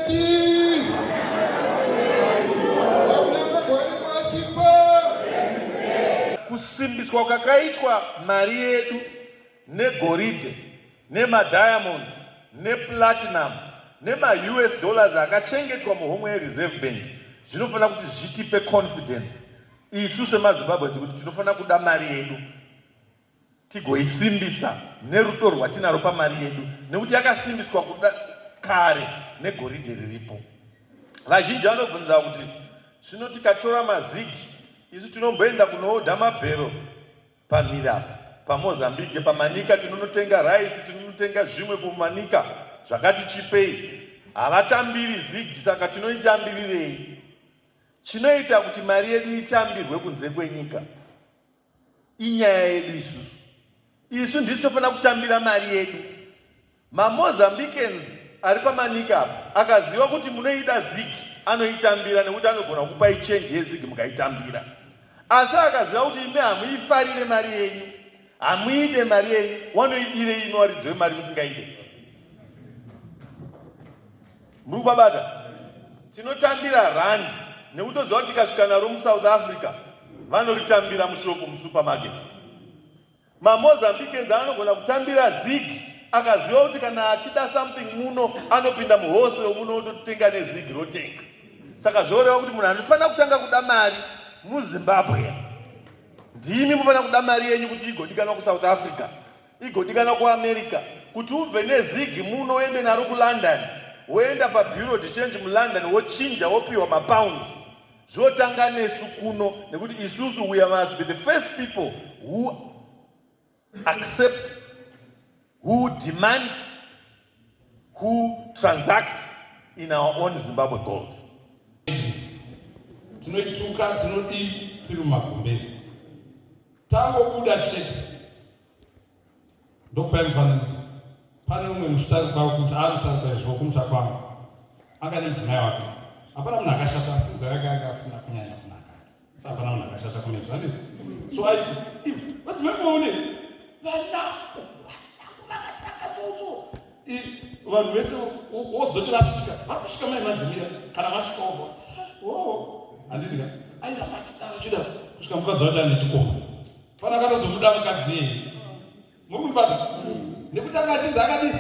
President VaMnangagwa vachipa. Kusimbiswa kwakaitwa mari yedu negoridhe, nemadiamonds, neplatinum, nemaUS dollars akachengetwa muhomwe yeReserve Bank zvinofanira kuti zvitipe confidence isu semaZimbabwe kuti tinofanira kuda mari yedu, tigoisimbisa nerudo rwatinaro pamari yedu, nekuti yakasimbiswa kuda kare negoridhe riripo. Vazhinji vanobvunza kuti zvino tikatora mazigi, isu tinomboenda kunoodha mabhero pamhiri apa paMozambique, paManika, tinonotenga raisi, tinonotenga zvimwe kuManika zvakati chipei. Havatambiri zigi, saka tinoitambirirei? Chinoita kuti mari yedu itambirwe kunze kwenyika inyaya yedu isusu. Isu ndisu tofanira kutambira mari yedu. MaMozambicans ari paManika apa akaziva kuti munoida zigi, anoitambira nekuti anogona kukupai change yezigi mukaitambira. Asi akaziva kuti imi hamuifarire mari yenyu, hamuide mari yenyu, wanoidirei imi waridzi wemari musingaide? Muri kubabata? Tinotambira rand nekutoziva kuti tikasvika naro muSouth Africa vanoritambira mushopu, musupermarket. MaMozambicans anogona kutambira zig akaziva kuti kana achida something muno anopinda muwholesale muno ototenga nezig rotenga. Saka zvoreva kuti munhu anofanira kutanga kuda mari muZimbabwe ndimi. Mufanira kuda mari yenyu kuti igodikanwa kuSouth Africa, igodikanwa kuAmerica. Kuti ubve nezigi muno uende naro kuLondon, woenda pabureau de change muLondon, wochinja, wopiwa mapounds, zvotanga nesu kuno, nekuti isusu we must be the first people who accept, who demand, who transact in our own Zimbabwe gold. Tinoituka, tinodii, tiri mumagumbezi, tangobuda chete. Ndokupai mufananidzo. Pane umwe musharukwa izvo kumusha kwangu, anga nemudzimai wake. Hapana munhu akashata, asi mudzimai wake anga asina kunyanya kunaka. Asi hapana munhu akashata kumeso, handiti? So aiti, "Vadzimai vaone vanako, vanako, vakanaka soso." Vanhu vese wozoti vasvika, vari kusvika mai manje, mira. Kana vasvika wobva, "O, handiti ka?" Airamba achidaro, achidaro, kusvika mukadzi wacho ane chikomba. Pana akatozomuda mukadzi iyeye. Muri kunibata? Nekuti anga achinzi akadii?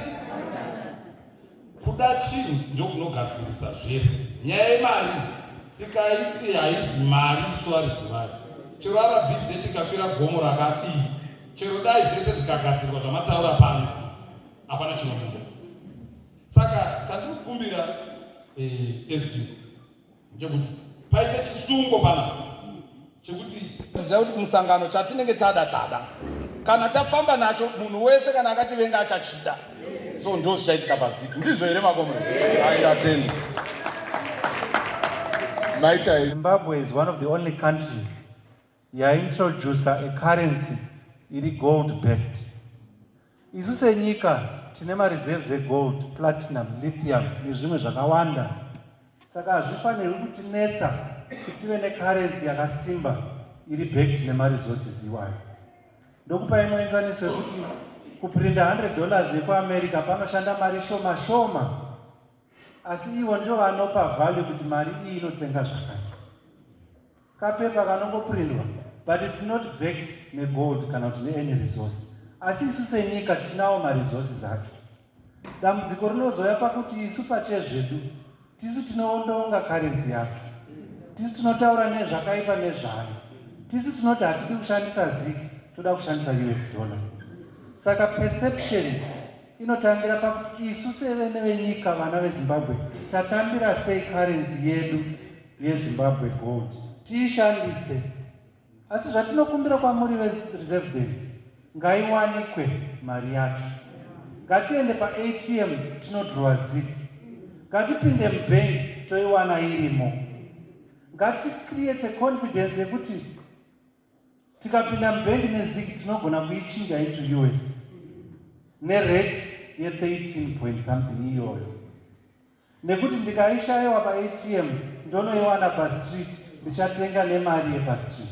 Kuda chinhu ndokunogadzirisa zvese. Nyaya yemari tikaiti haizi mari, isu varidzi vayo, chero RBZ tikakwira gomo rakadii, chero dai zvese zvikagadzirwa zvamataura pano, hapana chinobuda. Saka chandiri kukumbira SG ndechekuti paite chisungo panapa chekuti ziva kuti kumusangano chatinenge tada tada, kana tafamba nacho, munhu wese kana akachivenga achachida. So ndo zvichaitika paziki. Ndizvo here, makomrade? Aindatendi. Maita. Zimbabwe is one of the only countries yaintroduca a currency iri gold backed. Isu senyika tine mareserves egold, platinum, lithium nezvimwe zvakawanda, saka hazvifanirwi kutinetsa kuti tive necurrency yakasimba iri backed nemaresources iwayo. Ndokupai muenzaniso wekuti kuprinda $100 yekuAmerica panoshanda mari shoma shoma, asi ivo ndivo vanopa value kuti mari iyi inotenga zvakati. Kapepa kanongoprindwa, but it's not backed negold kana kuti neany resource. Asi isu senyika tinawo maresources acho. Dambudziko rinozouya pakuti isu pachezvedu tisu tinoondonga currency yacho, tisu tinotaura nezvakaipa nezvayo, tisu tinoti hatidi kushandisa zig, toda kushandisa US dollar. Saka perception inotangira pakuti isu sevene venyika, vana veZimbabwe, tatambira sei currency yedu yeZimbabwe gold, tiishandise. Asi zvatinokumbira kwamuri veReserve Bank, ngaiwanikwe mari yacho. Ngatiende paATM tinodhirowa zig, ngatipinde mubhengi toiwana irimo. Ngaticreate confidence yekuti tikapinda mubhengi nezig tinogona kuichinja into US nerate ye13 point something iyoyo, nekuti ndikaishayiwa paATM ndonoiwana pastreet, ndichatenga nemari yepastreet.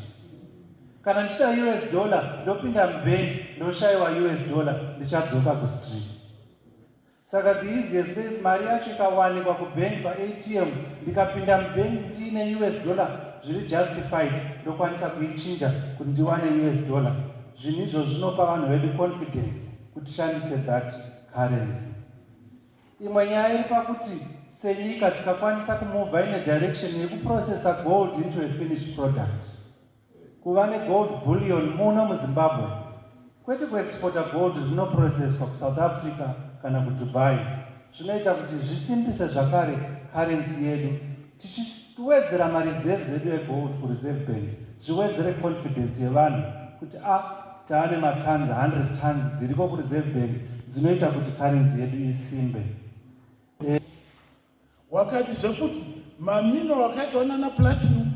Kana ndichida US dollar, ndopinda mubhengi ndoshayiwa US dollar, ndichadzoka kustreet. Saka the easiest way mari yacho ikawanikwa kubank paATM ndikapinda mubank ndiine US dollar zviri justified ndokwanisa kuichinja kuti ndiwane US dollar. Zvinhu izvozvo zvinopa vanhu vedu confidence kuti tishandise that currency. Imwe nyaya iri pakuti senyika tikakwanisa kumuvha in a direction yekuprocessa gold into a finished product. Kuva negold bullion muno muZimbabwe kwete kuexporta gold rinoprocesswa kuSouth Africa kana kuDubai zvinoita kuti zvisimbise zvakare currency yedu tichiwedzera mareserves edu egold kuReserve Bank zviwedzere confidence yevanhu kuti a taane matons 100 tons dziriko kuReserve Bank dzinoita kuti currency yedu isimbe. Wakati zvekuti mamineral akaitwa nana platinum,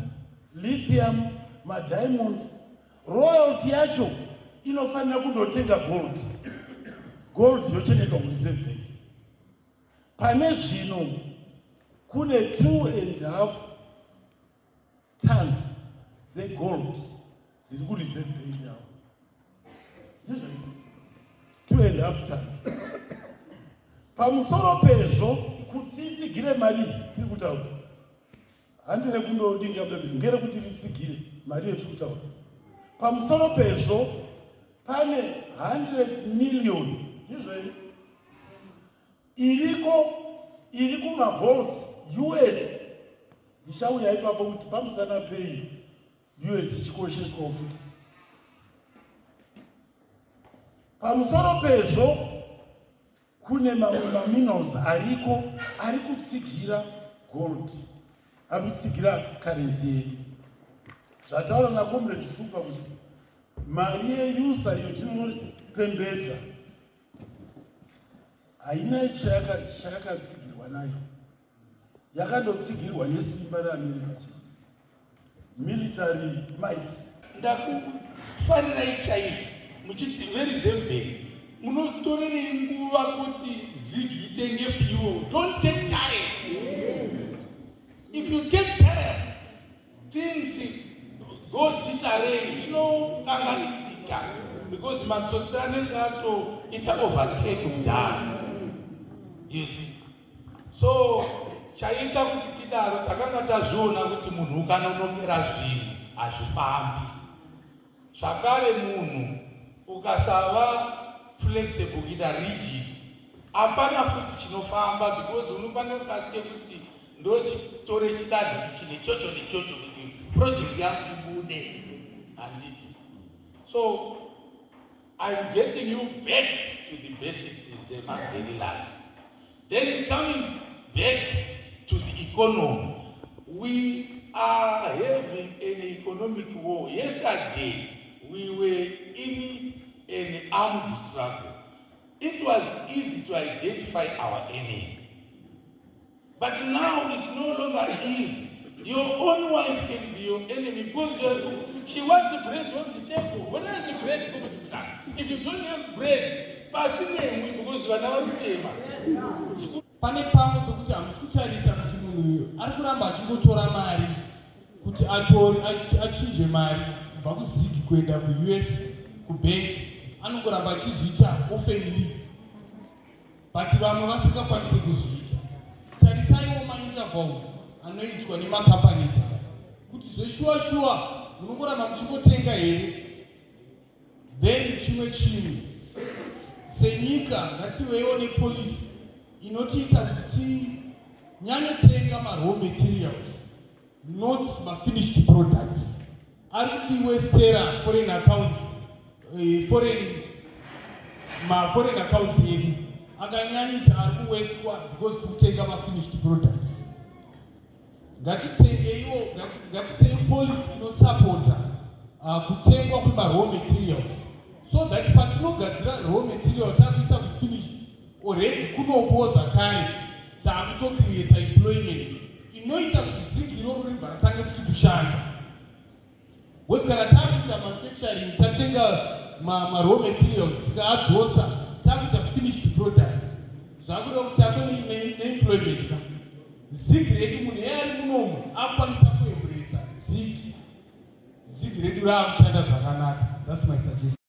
lithium, madiamonds, royalty yacho inofanira kundotenga gold. Gold yochengetwa kuReserve Bank. Pane zvino kune 2.5 tons dzegold dziri kuReserve Bank yavo. Ndizvo 2.5 tons. Pamusoro pezvo kuti itsigire mari tiri kutaura handire kundodinga ngerekuti ritsigire mari yetiri kutaura. Pamusoro pezvo pane 100 million ndizvo here iriko iri kumavolts US. Ndichauya ipapo kuti pamusana pei US ichikosheswawo futi. Pamusoro pezvo kune mamwe maminerals ariko ari kutsigira gold, ari kutsigira currency yedu. Zvataura naComrade Supa kuti mari yeUSA iyo tinopembedza haina chayakatsigirwa nayo, yakandotsigirwa nesimba reAmerica chete, military might. Ndakufarirai chaizvo muchiti veReserve Bank munotorerei nguva kuti ZiG itenge fuel. Don't take time. If you take time, things go disarray, zvinokanganisika because matsotsi anenge atoita overtake kudhara, you see. So chaita kuti tidaro, takanga tazviona kuti munhu ukanonokera zvinhu hazvifambi. Zvakare munhu ukasava flexible, kuita rigid, hapana futi chinofamba because unofanira kukasike kuti ndochitore chidanho ichi nechocho nechocho kuti project yangu ibude, handiti? So I'm getting you back to the basics dzemaguerrillas. Then coming back to the economy, we are having an economic war. Yesterday we were in an armed struggle. It was easy to identify our enemy, but now it's no longer easy. Your own wife can be your enemy because she wants bread on the table. Where is the bread? If you don't have bread, pasi nemwi because vana vari kuchema. Pane pamwe pekuti hamusi kutarisa kuti munhu uyu ari kuramba achingotora mari kuti atore achinje mari kubva kuZiG kuenda kuUS kubank, anongoramba achizviita oftenly, but vamwe vasingakwanisi kuzviita. Tarisaiwo maintervals anoitwa nemacompanies aya kuti zveshuwa shuwa munongoramba muchingotenga here. Then chimwe chinhu, senyika ngativewo nepolicy inotiita kuti tinyanyotenga maraw materials, not mafinished products ari kutiwestera foreign accounts, foreign maforeign accounts edu akanyanyisa ari kuwestwa because tiri kutenga mafinished products. Ngatitengeiwo, ngatisei policy inosapota kutengwa kwemaraw materials so that patinogadzira raw material takuisa kufinished already kunopowo zvakare taakutocreata employment inoita kuti ZiG iroro ribva ratange futi kushanda, because kana taakuita manufacturing, tatenga maraw materials, tikaadzosa, taakuita finished product, zvakureva kuti tato neemployment ka. ZiG redu, munhu iye ari munomu akukwanisa kuembracea ZiG, ZiG redu raakushanda zvakanaka. That's my suggestion.